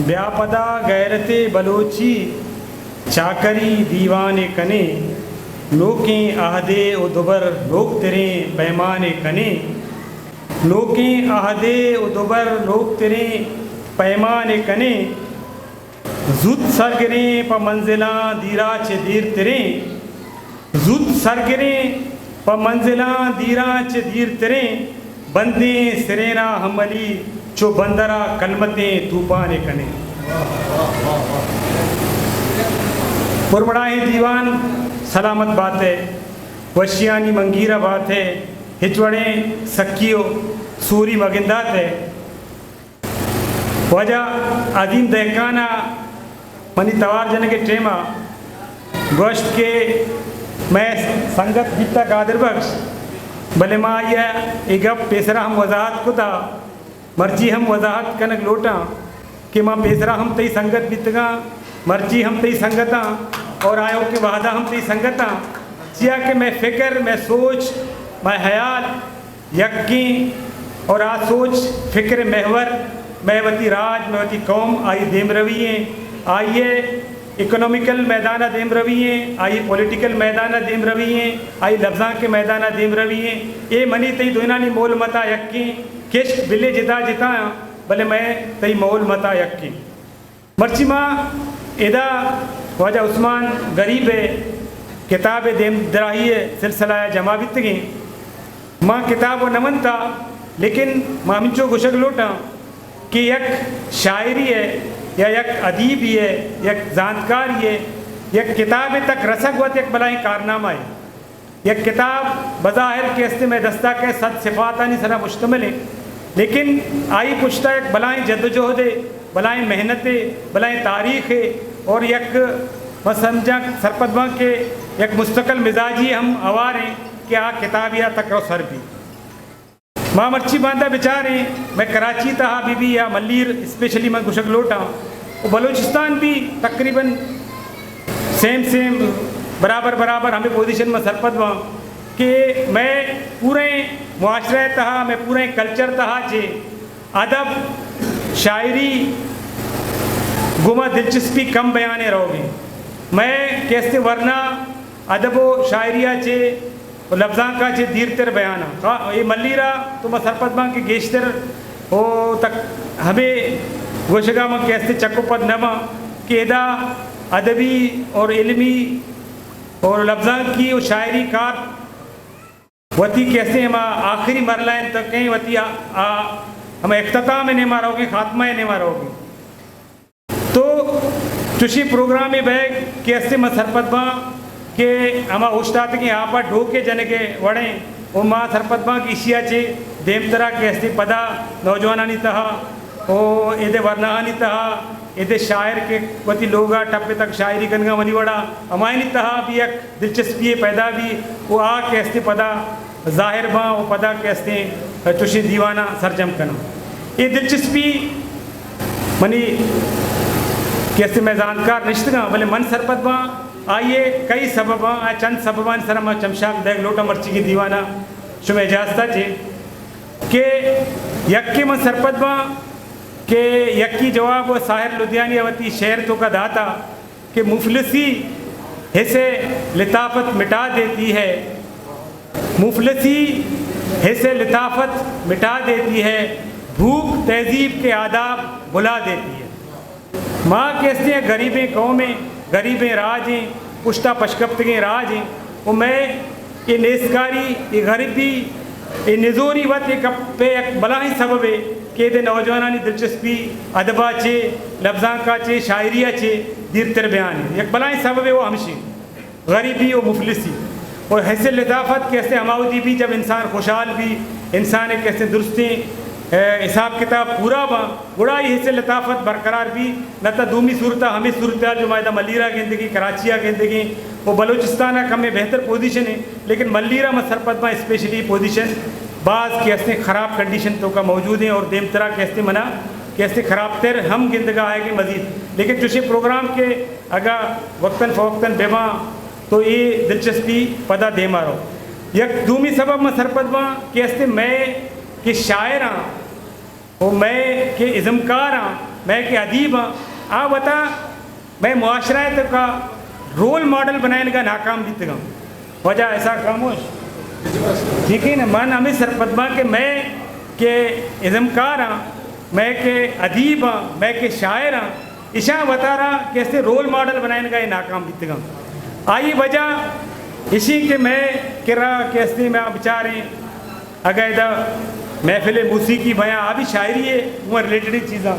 بیا پدا غیرت بلوچی چاکری دیوانے کنیں، نوکیں عہدے و دوبر نوکتریں پیمانے کنیں، نوکیں عہدے و دوبر نوکتریں پیمانے کنیں۔ زوت سرگریں پہ منزلاں دیرا چہ دیرتریں، زوت سرگریں پہ منزلاں دیراں چہ دیرتریں، بندیں سرینا ہملی چو بندرا کلمتیں توپانے کنیں۔ پرمڑاہیں دیوان، سلامت بات ئے، وشیانی منگیرا بات ئے، ہچ وڑیں سکی و سوری مگندات ئے۔ واجہ عظیم دہقان ءَ منی توار جنگ ءِ ٹیم ءَ گوشت کہ مئے سنگت بیتا قادر بخش، بلے ما آئی ءَ اے گپ پیسرا ہم وضاحت کتا، مرچی ہم وضاحت کنگ لوٹاں کہ ما پیسرا ہم تئی سنگت بیتگاں، مرچی ہم تئی سنگتاں اور آیوکیں وہدا ہم تئی سنگتاں، چیا کہ مئے فکر، مئے سوچ، مئے حیال یکیں اور آ سوچ، فکر محور مئے وتی راج، مئے وتی قوم، آئی دیمروی ایں، آئی ءِ اکنامیکل میدان ءَ دیمروی ایں، آئی پولیٹیکل میدان ءَ دیمروی ایں، آئی لبزانک ءِ میدان ءَ دیمروی ایں۔ اے منی تئی دوئینانی مول متا یکیں، کشک بلے جتا جتا آں، بلے مئے تئی مول متا یکیں۔ مرچی ما ادا واجہ عثمان غریب ءِ کتاب ءِ دیمدراہی ءِ سلسلہ ءَ جمع بیتگیں۔ ما کتاب و نہ ونتا، لیکن ما ہمینچو گوشگ لوٹاں کہ یک شاعری ءِ یا یک ادیبی ءِ، یک زانتکاری ءِ، یک کتابے تک رسگ وت یک بلاہیں کارنامہ ئے۔ یک کتاب بظاہر کہ استیں مئے دستا کہ صد صفاتانی سرا مشتمل ایں، لیکن آئی پشتا یک بلاہیں جدوجہدے، بلاہیں محنتے، بلاہیں تاریخے اور یک، ما سمجھاں، سرپد باں کہ یک مستقل مزاجی ہم ہوار ایں کہ آ کتابیا تک رو سر بی۔ ما مرچی باندا بچاریں، مئے کراچی تہا بی بی یا ملیر اسپیشلی من گوشگ لوٹاں، و بلوچستان بھی تقریباً سیم سیم، برابر برابر ہمے پوزیشن ما سرپد باں کہ مئے پوریں معاشرہ تہا، مئے پوریں کلچر تہا چہ ادب، شاعری گوما دلچسپی کم بیانے روگیں۔ مئے کہ استیں ورنا ادب و شاعری ءَ چہ و لبزانک ءَ چہ دیرتر بیان ءَ۔ خا-، اے ملیر ءَ تو ما سرپد باں کہ گیشتر و تک ہمے گوشگ ءَ من کہ استیں چک و پد نہ باں کہ ادا ادبی اور علمی اور لبزانکی و شاعری کار وتی کہ استیں ہما آخری مرحلہ ءَ تک ایں، وتی آ، آ، ہما اختتام ءِ نیما روگیں، خاتمہ ءِ نیما روگیں۔ تو چوشیں پروگرامے بئیگ کہ استیں ما سرپد باں کہ ہما اوشتاتگیں آپ ءَ ڈوکے جنگ ءِ وڑیں، و ما سرپد باں کہ ایشی ءَ چہ دیمترا کہ استیں پدا نوجوانانی تہا و ایدے ورناہانی تہا، ایدے شاعر کہ وتی لوگ ءَ ٹپ ءِ تک شاعری کنگ ءَ منی وڑا، ہمایانی تہا بھی یک دلچسپی پیدا بی و آ کہ استیں پدا ظاہر باں و پدا کہ استیں چوشیں دیواناں سرجم کناں۔ اے دلچسپی منی کہ استیں مئے زانتکار نشتگاں، بلے من سرپد باں، آئی ءِ کئی سبباں، آ چند سببانی سرا من چمشانک دئیگ لوٹاں مرچیگیں دیواناں شمئے اجازت ءَ چہ کہ یکے من سرپد باں کہ یکی جواب و ساحر لدھیانی ءَ وتی شعر توکا داتا کہ مفلسی حسِ لطافت مٹا دیتی ہے، مفلسی حسِ لطافت مٹا دیتی ہے، بھوک تہذیب کے آداب بھلا دیتی ہے۔ ما کہ استیں غریبیں قومیں، غریبیں راجیں، پشتا پشکپتگیں راجیں، و مئے اے نیستکاری، اے غریبی، اے نزوری وت اے گپ ءِ یک بلاہیں سببے کہ ایدے نوجوانانی دلچسپی ادبا چہ، لبزانکا چہ، شاعریا چہ دیرتر بیان ایں۔ یک بلاہیں سببے و ہمشی غریبی و مفلسی و حسِ لطافت کہ استیں ہماودی بی جب انسان خوشحال بی، انسان کہ استیں درستیں، اے، حساب کتاب پورا باں، گڑا اے حسِ لطافت برقرار بی، نہ تہ دومی صورتا ہمے صورتحال جو ما ادا ملیرا گندگیں، کراچیا گندگیں، و بلوچستانا کمے بہتر پوزیشن ایں، لیکن ملیرا ما سرپد باں اسپیشلی پوزیشن باز کہ استیں خراب کنڈیشن توکا موجود ایں اور دیمترا کہ استیں منا کہ استیں خراب تر ہم گندگا آئیگیں مزید۔ لیکن چوشیں پروگرام کہ اگاں وقتاً فوقتاً بباں تو اے دلچسپی پدا دیما رو۔ یک دومی سبب ما سرپد باں کہ استیں مئے کہ شاعراں و مئے کہ ازمکاراں مئے کہ ادیب آں، آ وتا مئے معاشرہ ءِ توکا رول ماڈل بنائینگا ناکام بیتگاں۔ واجہ اسحاق خاموش، ٹھیک ہے نا، من ہمے سرپد باں کہ مئے کہ ازمکار آں، مئے کہ ادیب آں، مئے کہ شاعر آں، اشاں وتارا کہ استیں رول ماڈل بنائینگا اے ناکام بیتگاں۔ آئی وجہ اشی کہ مئے کرا کہ استیں مئے بچاریں اگاں ادا محفل موسیقی بیاں، آ بھی شاعری ءِ گوں ریلیٹڈ چیزاں،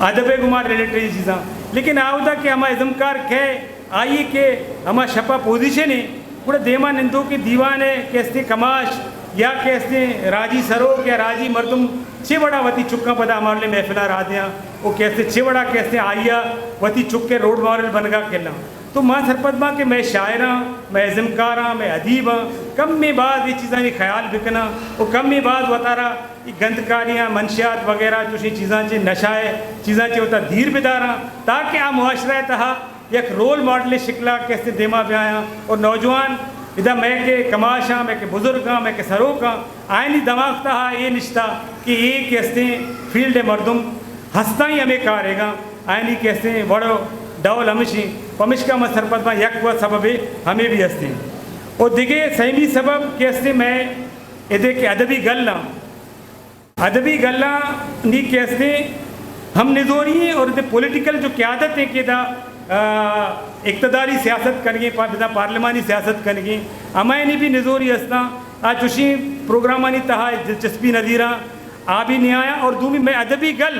ادب ءِ گوں ریلیٹڈ چیزاں، لیکن آ اودا کہ ہما ازمکار کئے، آئی کہ ہما شپا پوزیشن ءَ، گڑا دیما نندوکیں دیوان ءِ کہ استیں کماش یا کہ استیں راجی سروک یا راجی مردم چے وڑا وتی چکاں پدا ہمارلیں محفلاں راہ دیاں، او کہ استیں چے وڑا کہ استیں آئی ءَ وتی چک ءِ رول ماڈل بنگا کلاں۔ تو ما سرپد باں کہ مئے شاعراں، مئے ازمکاراں، مئے ادیباں کمے باز اے چیزانی خیال بکناں و کمے باز وتارا اے گندکاریاں، منشیات وغیرہ چوشیں چیزاں چہ، نشہ ءِ چیزاں چہ وتا دیر بداراں، تاکہ آ معاشرہ ءِ تہا یک رول ماڈل ءِ شکلا کہ استیں دیما بیایاں اور نوجوان ادا مئے کہ کماشاں، مئے کہ بزرگاں، مئے کہ سروکاں، آیانی دماغ تہا اے نشتہ کہ اے کہ استیں فیلڈ ءِ مردم ہستاں ہمے کاریگاں، آیانی کہ استیں وڑ ءُ ڈول ہمشی، پمشکا من سرپد باں یک و سببے ہمے بھی استیں۔ و دگہ سیمی سبب کہ استیں مئے ادے کہ ادبی گلاں، ادبی گلاں نی کہ استیں ہم نزوری ہیں اور ادے پولیٹیکل جو قیادت ہیں کہ دا، آ، اقتداری سیاست کنگی، پا-، دا پارلیمانی سیاست کنگی، ہمائنی بھی نزوری ہستاں۔ آ چوشیں پروگرامانی تہا دلچسپی ندیراں، آ بھی نیایاں اور دومی مئے ادبی گل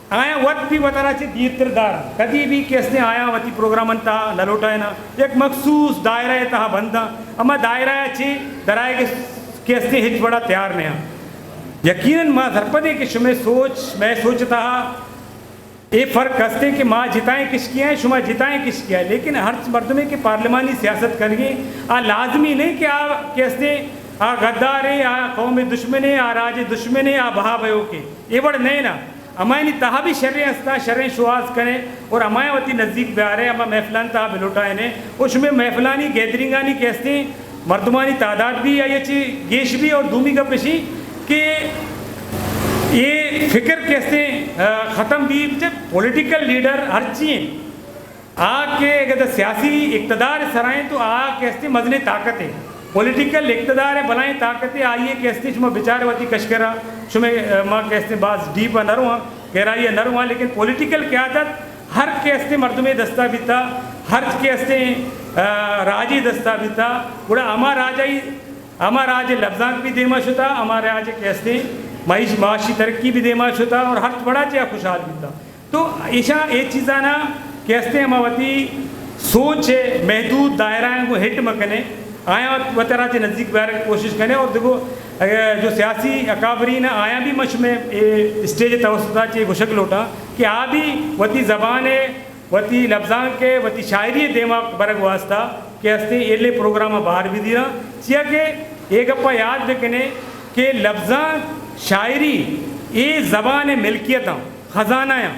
آیاں وت بھی وتارا چہ دیرتر دار، کدی بھی کہ استیں آیاں وتی پروگرامانی تہا نہ لوٹائیناں، یک مخصوص دائرہ ءِ تہا بنداں، ہما دائرہ ءَ چہ درائگ کہ استیں ہچ وڑا تیار نیاں۔ یقیناً ما سرپدیں کہ شمئے سوچ، مئے سوچ ءِ تہا اے فرق استیں کہ ما جتائیں کشکی ہیں، شما جتائیں کشکی ہیں، لیکن ہرچ مردمے کہ پارلیمانی سیاست کنگی، آ لازمی نہیں کہ آ کہ استیں آ غدارے، آ قوم دشمنے، آ راج دشمنے، آ بہا بہوکے۔ اے وڑ نہیں نا۔ ہمایانی تہا بھی شریں استاں، شریں شوہاز کنے اور ہمایاں وتی نزیک بیارے، ہما محفلانی تہا بلوٹائینے۔ اور شمے محفلانی، گیدرنگانی کہ استیں مردمانی تعداد بھی آئی چی گیش بھی۔ اور دومی گپ اشی کہ یہ فکر کہ استیں، آ، ختم بھی، پولیٹیکل لیڈر ہرچی ہیں، آ کہ اگر سیاسی اقتدار سرائیں تو آ کہ استیں مزنیں طاقت ہے، پولیٹیکل اقتدار ہے، بلائیں طاقت ہے، آئیے کہ استیں شما بچار وتی کشکرا، شما، آ، ما کہ استیں باز ڈیپ نہ رواں، گہرائی نہ رواں، لیکن پولیٹیکل قیادت ہر کہ استیں مردمے دستا بیتا، ہر کہ استیں، آ، راجی دستا بیتا، گڑا ہما راجائی، ہما راج لبزانک بھی دیما شتا، ہما راج کہ استیں معیش-، معاشی ترقی بھی دیما شتا اور ہر بڑا چیا خوشحال بیتا۔ تو ایشاں اے چیزانا کہ استیں ہما وتی سوچ ءِ محدود دائرہ ءَ گوں ہٹ مہ کنے، آیاں وت-، وتارا چہ نزیک بیارگ ءِ کوشش کنے اور دگو، اگر جو سیاسی اکابرین آیاں بھی من شمے اے اسٹیج ءِ توسط ءَ چہ گوشگ لوٹاں کہ آ بھی وتی زبان ءِ، وتی لبزانک ءِ، وتی شاعری ءِ دیما برگ واسطہ کہ استیں ایلے پروگرام ءَ بہر بدیراں، چیا کہ اے گپا یاد بکنے کہ لبزانک، شاعری اے زبان ءِ ملکیت آں، خزانہ آں۔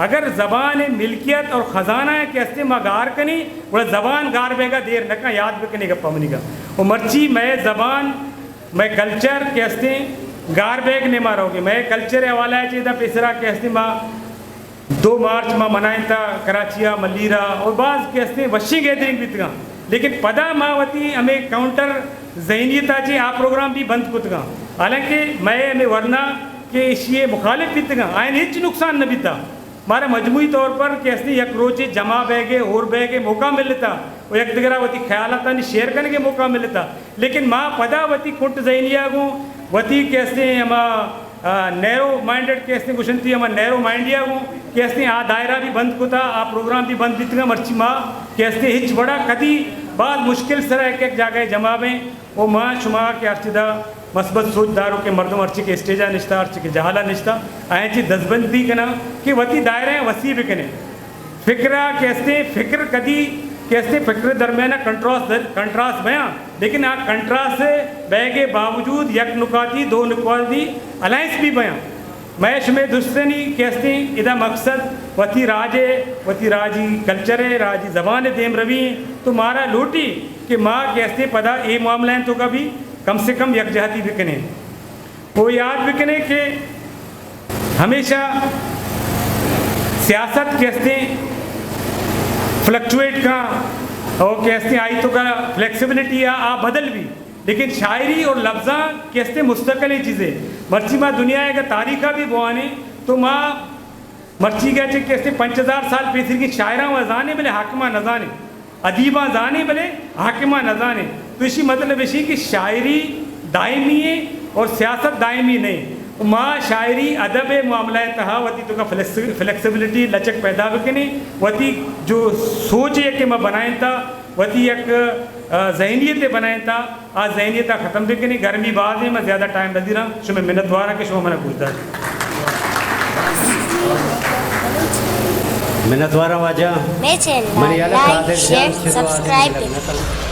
اگر زبان ءِ ملکیت اور خزانہ ءَ کہ استیں ما گار کنی، گڑا زبان گار بیگا دیر نہ کن، یاد بکنے گپا منیگا۔ و مرچی مئے زبان، مئے کلچر کہ استیں گار بیگ نیما روگے۔ مئے کلچر ءِ حوالہ ءَ چہ ادا پیسرا کہ استیں ما دو مارچ ما منائینتا کراچی ءَ، ملیر ءَ، اور باز کہ استیں وشیں گیدرنگ بیتگاں، لیکن پدا ما وتی ہمے کاؤنٹر ذہنیت ءَ چہ آ پروگرام بھی بند کتگاں، حالانکہ مئے ہمے ورنا کہ ایشی ءِ مخالف بیتگاں، آیان ہچ نقصان نہ بیتا۔ مارا مجموعی طور پر کہ استیں یک روچے جمع بیگ ءِ، ہور بیگ ءِ موقع ملتا و یک دگرا وتی خیالاتانی شیئر کنگ ءِ موقع ملتا۔ لیکن ما پدا وتی کٹ ذہنی ءَ گوں، وتی کہ استیں ہما، آ، نیرو مائنڈڈ کہ استیں گوشنتی، ہما نیرو مائنڈی ءَ گوں کہ استیں آ دائرہ بھی بند کتا، آ پروگرام بھی بند بیتگا، مرچی ما کہ استیں ہچ وڑا کدی باز مشکل سرا یک یک جاگہ جمع بیں۔ و ما شما کہ ہرچی دا مثبت سوچ داروکیں مردم ہرچی کہ اسٹیج ءَ نشتا، ہرچی کہ جہل ءَ نشتا، آیاں چی دزبندی کناں کہ وتی دائرہ ءَ وسیع بکنیں۔ فکر ءَ کہ استیں، فکر کدی کہ استیں، فکر درمیان ءَ کنٹراس در-، کنٹراس بیاں، لیکن آ کنٹراس بیگ ءِ باوجود یک نکاتی، دو نکاتی الائنس بھی بیاں۔ مئے شمے درستانی کہ استیں ادا مقصد وتی راج ءِ، وتی راجی کلچر ءِ، راجی زبان ءِ دیم روی ایں، تو مارا لوٹی کہ ما کہ استیں پدا اے معاملہ ءِ توکا بھی کم سے کم یک جہتی بکنیں۔ و یاد بکنیں کہ ہمیشہ سیاست کہ استیں فلکچویٹ کاں، اور کہ استیں آئی توکا فلیکسیبلٹی آ، آ بدل بی، لیکن شاعری اور لفظاں کہ استیں مستقلیں چیزے۔ مرچی ما دنیا ءِ اگر تاریخ ءَ بھی بوانیں تو ما مرچی گا چہ کہ استیں پنچ ہزار سال پیسریگیں شاعراں و زانیں بلے حاکماں نہ زانیں، ادیباں زانیں بلے حاکماں نہ زانیں۔ تو اشی مطلب اشی کہ شاعری دائمی ہے اور سیاست دائمی نہیں۔ ما شاعری ادب ءِ معاملہ ءِ تہا وتی توکا فلیکس-، فلیکسیبلٹی، لچک پیدا بکنیں، وتی جو سوچ ہے کہ ما بنائیں تا، وتی یک، آ، ذہنیت بنائیں تا، آ ذہنیت ءَ ختم بکنیں۔ گرمی باز ہے، ما زیادہ ٹائم نہ دیراں، شمئے منت واراں کہ شما منا گوش داشت۔ منت واراں واجہ۔ مئے چینل ءَ لائک، شیئر، سبسکرائب بکن۔